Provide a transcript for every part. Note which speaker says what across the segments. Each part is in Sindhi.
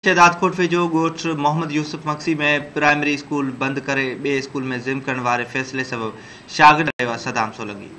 Speaker 1: شهدادڪوٽ ويجهو ڳوٺ محمد يوسف مگسي ۾ پرائمري اسڪول بند ڪري ٻئي اسڪول ۾ ضم ڪرڻ واري فيصلي سبب شاگردن رهيو آهي صدام سولنگي.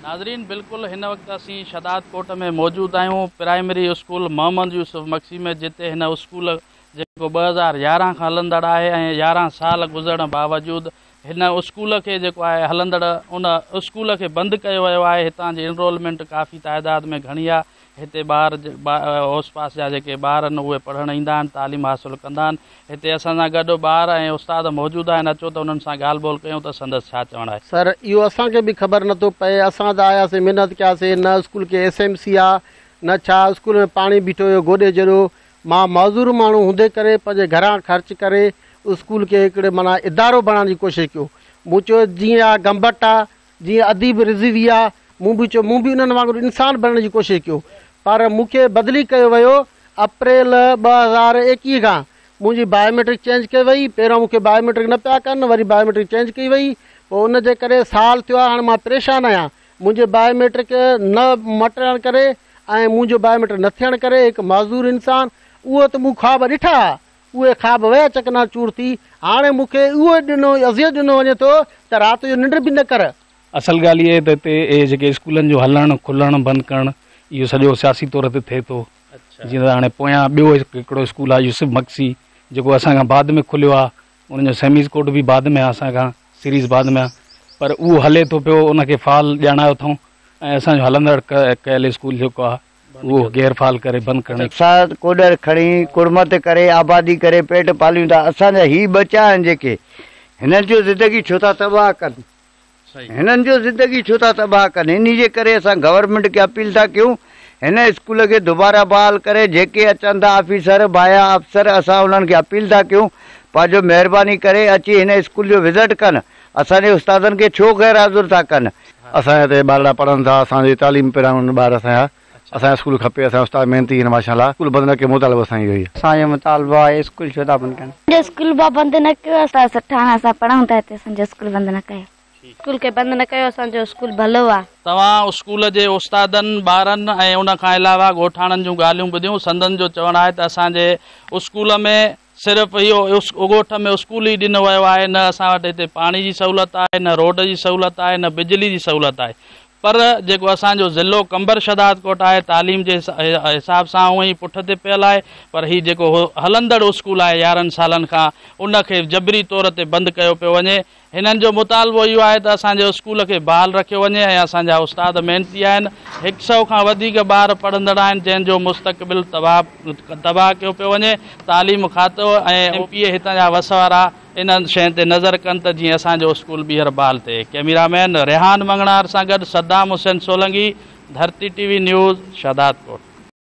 Speaker 2: ناظرين بلڪل هن وقت اسين شهدادڪوٽ ۾ موجود آهيون پرائمري اسڪول محمد يوسف مگسي ۾ جتي هن اسڪول جيڪو 2011 کان هلندڙ آهي ۽ 11 سال گذرڻ باوجود هن اسڪول کي جيڪو آهي هلندڙ ان اسڪول کي بند ڪيو ويو آهي هتان جي انرولمينٽ ڪافي تعداد ۾ گهڻي آهي هتي ٻار اوس پاس جا جيڪي ٻار آهن اهي پڙهڻ ايندا آهن تعليم حاصل ڪندا آهن هتي اسان سان گڏ ٻار ۽ استاد موجود آهن اچو ته انهن سان ڳالهه ٻولهه ڪيون ته سندس ڇا چوڻ آهي.
Speaker 3: سر اهو اسان کي به خبر نه ٿو پئي اسان ته آياسين محنت ڪياسين نه اسڪول کي ايس ايم سي آ نه ڇا اسڪول ۾ پاڻي بيٺو هيو گوڏي جيڏو مان معذور ماڻهو هوندي ڪري پنهنجي گهران خرچ ڪري اسڪول کي هڪڙي معنيٰ ادارو بڻائڻ جي ڪوشش ڪيو مون چيو جيئن آ گمبٽ آ جيئن اديب رضوي آ، مون به چيو مون به انهن وانگر انسان بڻڻ جي ڪوشش ڪيو پر مون کي بدلي ڪيو ويو اپريل 2021 کان منهنجي بايوميٽرڪ چينج ڪئي وئي پهريون مون کي بايوميٽرڪ نه پيا ڪن وري بايوميٽرڪ چينج ڪئي وئي پوء ان جي ڪري سال ٿيو آ هاڻي مان پريشان آهيان منهنجي بايوميٽرڪ نه مٽرائڻ ڪري ۽ منهنجو بايوميٽرڪ نه ٿيڻ ڪري هڪ معذور انسان اهو ته مون خواب ڏٺا ها اهي خواب ويا چڪنا چور ٿي، هاڻي مون کي اهو ڏنو اذيت ڏنو وڃي ٿو ته رات جو ننڊ به نه ڪر.
Speaker 4: اصل ڳالهه اها آهي ته هتي اهي جيڪي اسڪولن جو هلڻ کلڻ بند ڪرڻ اهو سڄو سياسي طور تي ٿئي ٿو جيئن ته هاڻي پويان ٻيو هڪڙو اسڪول آهي يوسف مگسي جيڪو اسان کان بعد ۾ کليو آهي ان جو سيميز ڪوڊ به بعد ۾ آهي اسان کان سيريز بعد ۾ آهي پر اهو هلي ٿو پيو ان کي فعال ڄاڻايو اٿئون ۽ اسان جو هلندڙ ڪيل اسڪول جيڪو آهي اهو غير فعال ڪري بند ڪرڻ جي.
Speaker 5: اسان ڪوڏر کڻي ڪڙمت ڪري آبادي ڪري پيٽ پاليون ٿا اسان جا هي ٻچا آهن جيڪي هنن جو زندگي ڇو ٿا تباهه ڪن هنن جو زندگي ڇو ٿا تباهه ڪن انهي جي ڪري اسان گورنمينٽ کي اپيل ٿا ڪيون هن اسڪول کي دوباره بحال ڪري جيڪي اچن ٿا آفيسر بايا افسر اسان انهن کي اپيل ٿا ڪيون پنهنجو مهرباني ڪري اچي هن اسڪول جو وزٽ ڪن اسان جي استادن کي ڇو غير حاضر ٿا ڪن.
Speaker 6: اسان جي هتي ٻارڙا پڙهن ٿا اسان جي تعليم پرايون ٻار اسان جا اسان جا اسڪول کپي اسان جا استاد محنتي آهن ماشاء الله اسڪول بند نه ڪيو مطالبو اسان جو اهو ئي آهي.
Speaker 7: اسان جو مطالبو آهي اسڪول ڇو ٿا بند ڪن.
Speaker 8: اسان جو اسڪول با بند نه ڪيو اسان سٺا آهن اسان پڙهون ٿا هتي اسان جو اسڪول بند نه ڪيو. اسڪول کي بند نه ڪيو اسان جو اسڪول ڀلو آ.
Speaker 2: توهان اسڪول جي استادن، ٻارن ۽ ان کان علاوه ڳوٺاڻن جون ڳالهيون ٻڌيون سندن جو چوڻ آهي ته اسان جي اسڪول ۾ صرف اهو ڳوٺ ۾ اسڪول ئي ڏنو ويو آهي نه اسان وٽ هتي پاڻي جي سهولت آهي نه روڊ جي سهولت آهي نه بجلي جي سهولت آهي پر جيڪو اسان جو ضلعو قمبر شهدادڪوٽ آهي تعليم جي حساب سان هونئن ئي پٺ تي پيل آهي پر هي جيڪو هلندڙ اسڪول آهي 11 سالن کان ان کي جبري طور تي بند ڪيو پيو وڃي هنن جو مطالبو اهو آهي ته اسان جي اسڪول کي بحال رکيو وڃي ۽ اسان جا استاد محنتي آهن، هڪ سئو کان وڌيڪ ٻار پڙهندڙ آهن جنهن جو مستقبل تباهه ڪيو پيو وڃي، تعليم کاتو ۽ ايم پي اي هتان جا وس وارا انهن شين تي نظر ڪن ته جيئن اسان جو اسڪول ٻيهر بحال ٿئي. ڪئميرا مين ريحان مڱڻهار سان گڏ Saddam Hussain Solangi, Dharti T V news, Shahdadkot.